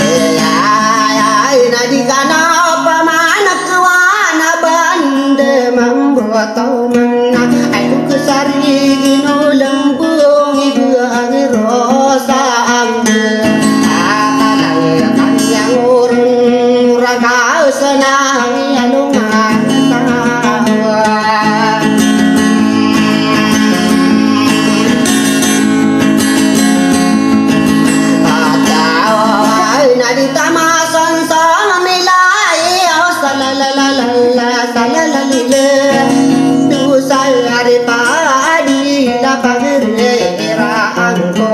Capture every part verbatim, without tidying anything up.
Aya, aya, ina di kana pamanak wana banda mambo tawmana. Ay ko kasari ginolembong iba ang rosa ang akalay kami ang urun muraka sana ang alongan. Atawa na di tamasan sa mamilay, o salalalala, salalalila. Dosa ari pa di la pagirira angko.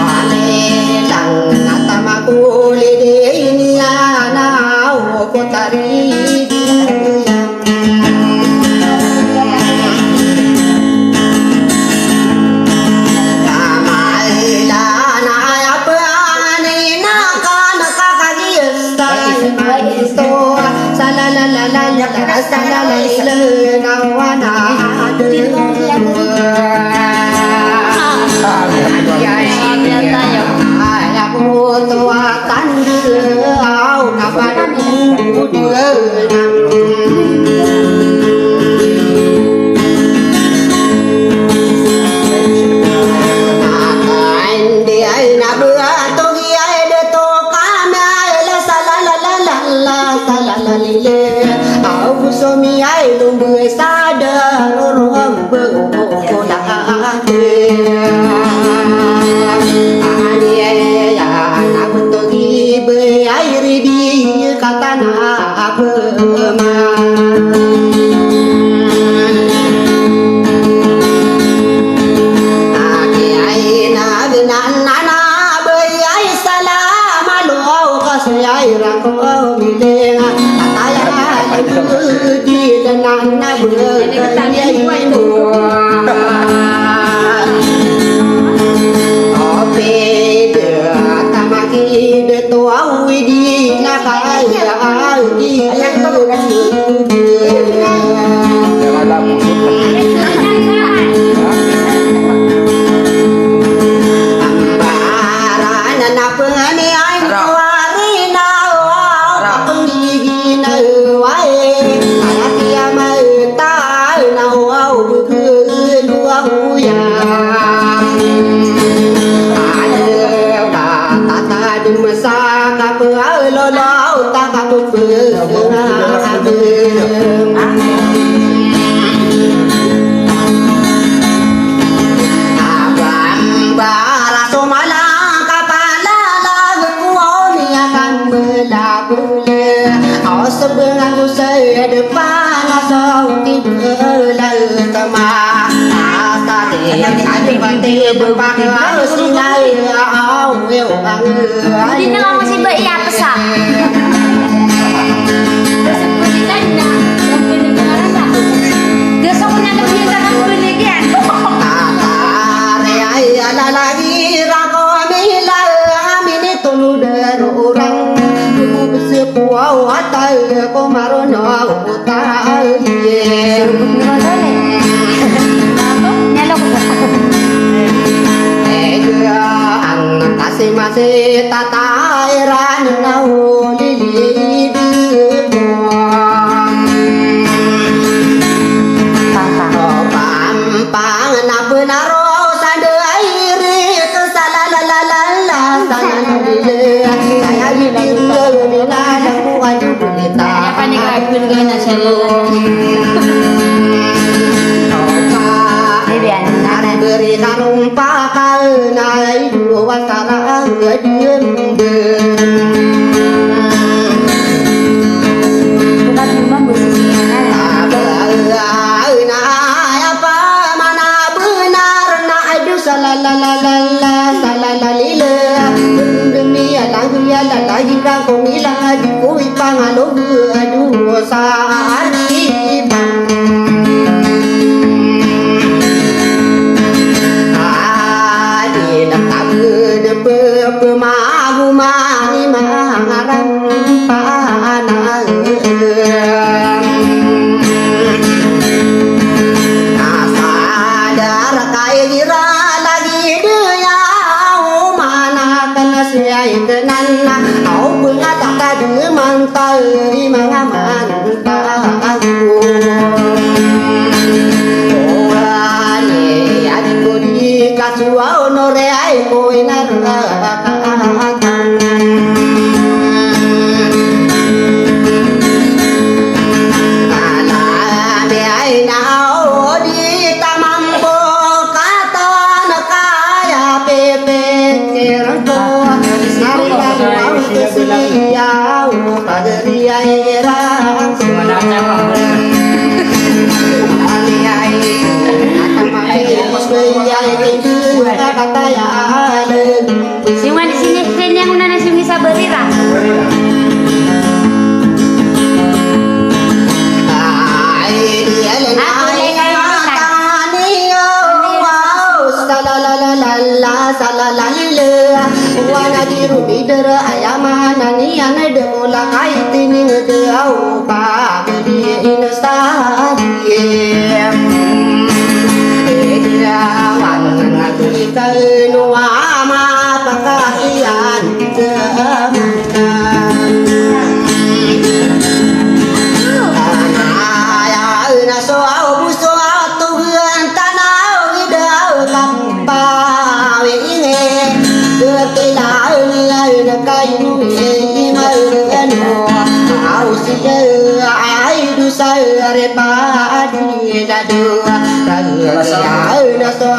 Amilang na tamakuli di niya na o kotari. Hindi na lang kasi ba iyapasa? Gusto ko na lang yung kakabalik yan. Ay, alalagi, rako, amila, amini, tulu, daro, orang. Bubu, bese, kuwau, atay, kumaro, no. Kasi masi tata iran na ulilid. Pampang na benar sa diri ke salalalalala, salalala. Saya di diri ke minalaku. Salalalala, salalalila. Demi ya lagu ya la lagi ka ko mila di ko ipangalo, aduh, sa ari. Romidar aya maana niyan, da ko lakay tining da o pagadi inasahim. Iya, wanan na tuli ka ino ama pakakiyan da matan. Aya na so aw buso ato gan tanaw ida o kap Pawi ini, kailangan na kayo, eh, imaano, ausiya, ay, dosa, repadi, dado, kailangan na so,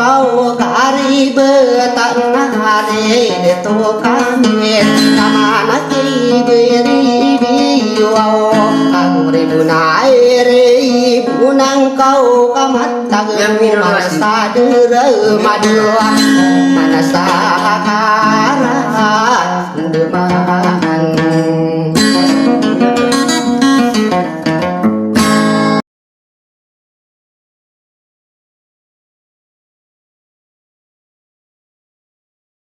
karibatan, hari, dito kami, kamana, kibiri, biyo, aguri, bunay, ri, bunang, kaw, kamat, Tagin mo manasa dere madua, manasa kakaran demaan.